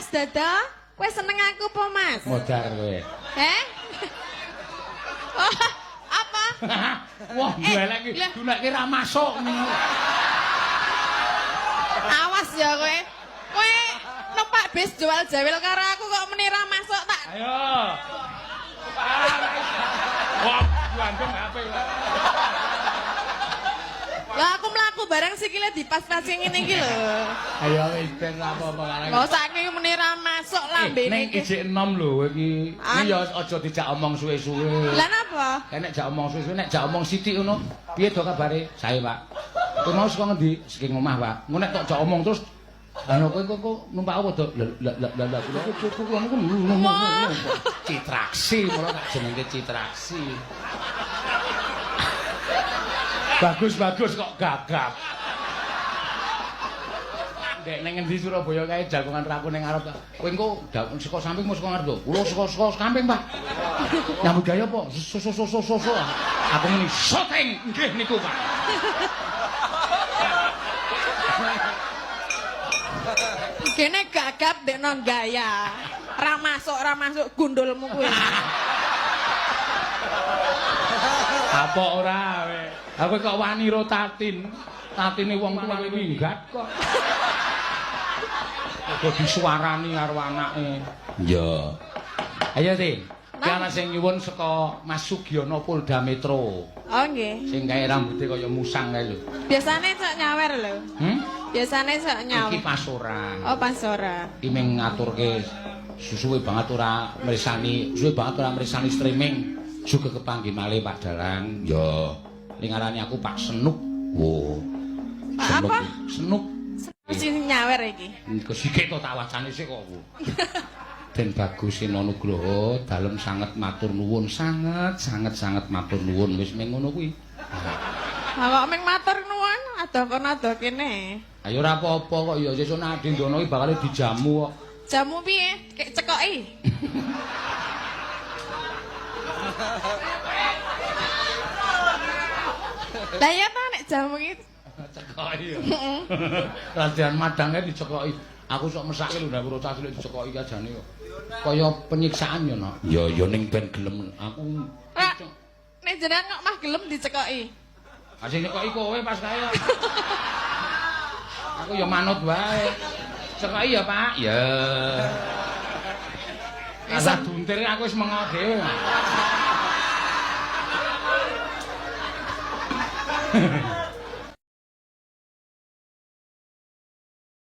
Mas Dodo, kowe seneng aku apa, Mas? Modar kowe. Heh? Oh, apa? Wah, duelek iki, lah. duelek ra masuk. Awas ya kowe. Kowe numpak bis jual jawil karo aku kok meni ra masuk tak. Ayo. Wah, gandeng HP. Lah aku mlaku bareng sikile dipas-pasi ngene iki lho. Ayo wis ben ra apa-apa karang. Lho saiki meni ra masuk lambene Ning iki. ijik enom lho iki. An- Iki ya aja dijak omong suwe-suwe. Lah napa? Nek jak omong suwe-suwe, nek jak omong sithik ngono, piye do kabare? Sae, Pak. Kowe mau saka ngendi? Saking omah, Pak. Ngono nek tok jak omong terus Lah kowe kok numpak apa to? Lah lah lah lah kula kula niku Citraksi, mula tak jenenge Citraksi. Bagus-bagus kok gagap. Ndek ning ngendi Surabaya kae jagongan raku ning ngarep. Kowe engko saka samping mau saka ngarep to? Kula saka samping, Pak. Nyambut gawe apa? So so so so so. Aku muni syuting. Nggih niku, Pak. Kene gagap dekno gaya. Ra masuk gundulmu kuwi. Apa ora kowe? Aku kok wani ro Tatin. Tatine wong tuane minggat kok. Kok disuarani karo anake. Iya. Ayo, Tin. Ki ana sing nyuwun saka Mas Sugiono Polda Metro. Oh nggih. Sing kae rambute kaya musang kae lho. Biasane sok nyawer lho. Hmm? Biasane sok nyawer. Iki pas ora. Oh pas ora. Iki mung ngaturke suwe banget ora mresani, suwe banget ora mresani streaming. Juga kepanggih malih Pak Dalang. Ya. Ning ngarani aku Pak Senuk. Wo. Pak apa? Senuk. Sing nyawer iki. Iku sikik to tak wacane sik kok aku. Den Bagus Seno Nugroho dalem sanget matur nuwun, sanget sanget sanget matur nuwun wis mung ngono kuwi. Lah kok mung matur nuwun adoh kono adoh kene. Ayo ora apa-apa kok ya sesuk nek Adi ndono iki bakal dijamu kok. Jamu piye? Kek cekoki. Lah iya ta nek jamu iki Cekoki ya. Latihan madange dicekoki. Aku sok mesake lho nek weruh cah cilik dicekoki ajane kok. Kaya penyiksaan ya, Nak. Ya ya ning ben gelem aku. Ora. Nek jenengan kok mah gelem dicekoki. Ah sing nyekoki kowe pas kae. Aku ya manut wae. Cekoki ya, Pak. Ya. Asah duntir aku wis mengo dhewe.